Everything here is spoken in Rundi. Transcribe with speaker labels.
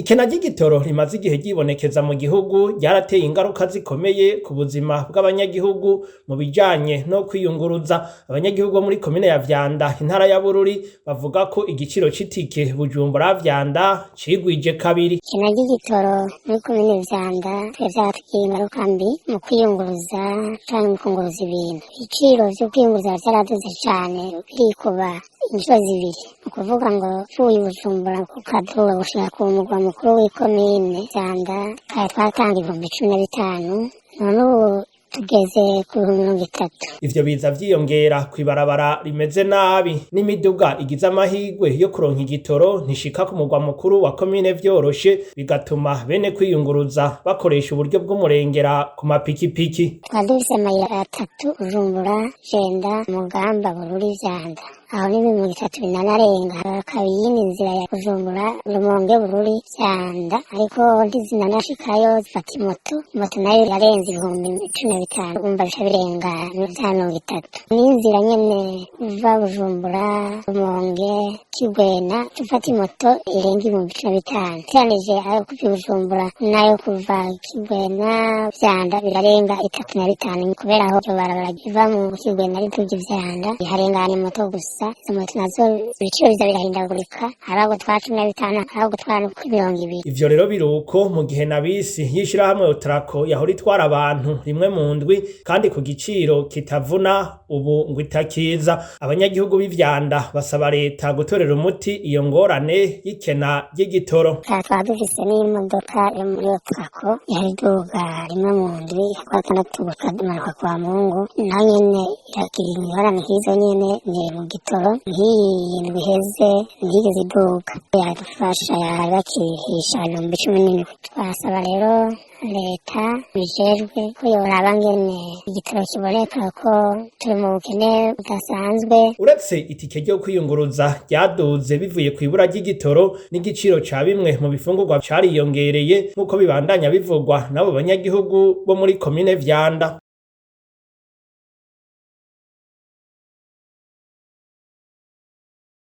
Speaker 1: Ikena ry'igitoro rimaze igihe ryibonekeza mu gihugu ryarateye ingaruka zikomeye ku buzima bw'abanyagihugu mu bijanye no kwiyunguruza. Abanyagihugu bo muri komine ya Vyanda, intara ya Bururi, bavuga ko igiciro c'itike Bujumbura Vyanda cigwije kabiri.
Speaker 2: Ikena ry'igitoro muri komine Vyanda vyaratugiriye ingaruka mbi mu kwiyunguruza canke mu kunguruza ibintu. Ibiciro vyo kwiyunguruza vyaraduze cane, birikuba incuro zibiri. Ni ukuvuga ngo uvuye Bujumbura ukaduga gushika ku mugwa mukuru w'ikomine Vyanda, kare twatanga 15,000, none ubu tugeze ku 30,000.
Speaker 1: Ivyo biza vyiyongera kw'ibarabara rimeze nabi n'imiduga igize amahirwe yo kuronka igitoro ntishika ku mugwa mukuru wa komine vyoroshe, bigatuma bene kwiyunguruza bakoresha uburyo bw'umurengera ku mapikipiki.
Speaker 2: Twari dufise amayira atatu: Bujumbura, Jenda, Mugamba, Bururi, Vyanda. Aho ni 30 binanarenga. Hakaba iyindi nzira ya Bujumbura, Rumonge, Bururi, Vyanda, ariko ntizinanashikayo, zifata imoto. Imoto nayo irarenza 15,000, urumva bica birenga vya 30. N'inzira nyene uva Bujumbura, Rumonge, Kigwena, ufata imoto irenga 15,000. Uteranije ayo kuva i Bujumbura n'ayo kuva Kigwena, Vyanda, birarenga 35, kubera aho iryo barabara riva mu Kigwena riduga Ivyanda harengana imoto gusa. Izo moto nazo ibiciro biza birahindagurika, hari aho gutwara 15, hari aho gutwara 20.
Speaker 1: Ivyo rero biruko mu gihe na bisi y'ishirahamwe Otrako yahora itwara abantu rimwe mu ndwi kandi ku giciro kitavuna, ubu ngo itakiza. Abanyagihugu b'iVyanda basaba leta gutorera umuti iyo ngorane y'ikena ry'igitoro.
Speaker 2: Twaba dufise n'imodoka yo muri Otrako yari iduga rimwe mu ndwi, kuwa gatandatu gushika kwa Mungu, nayo nyene iragira ingorane nk'izo nyene, ni mu gitoro. Nk'iyi ndwi iheze ntiyigeze iduga, yaradufasha yabakihisha 17,000. Twasaba rero leta bijejwe ko yoraba ngene igitoro kiboneka, ko turi mu bukene budasanzwe.
Speaker 1: Uretse itike ryo kwiyunguruza ryaduze bivuye kw'ibura ry'igitoro, n'igiciro ca bimwe mu bifungurwa cariyongereye, nk'uko bibandanya bivugwa n'abo banyagihugu bo muri komine Vyanda.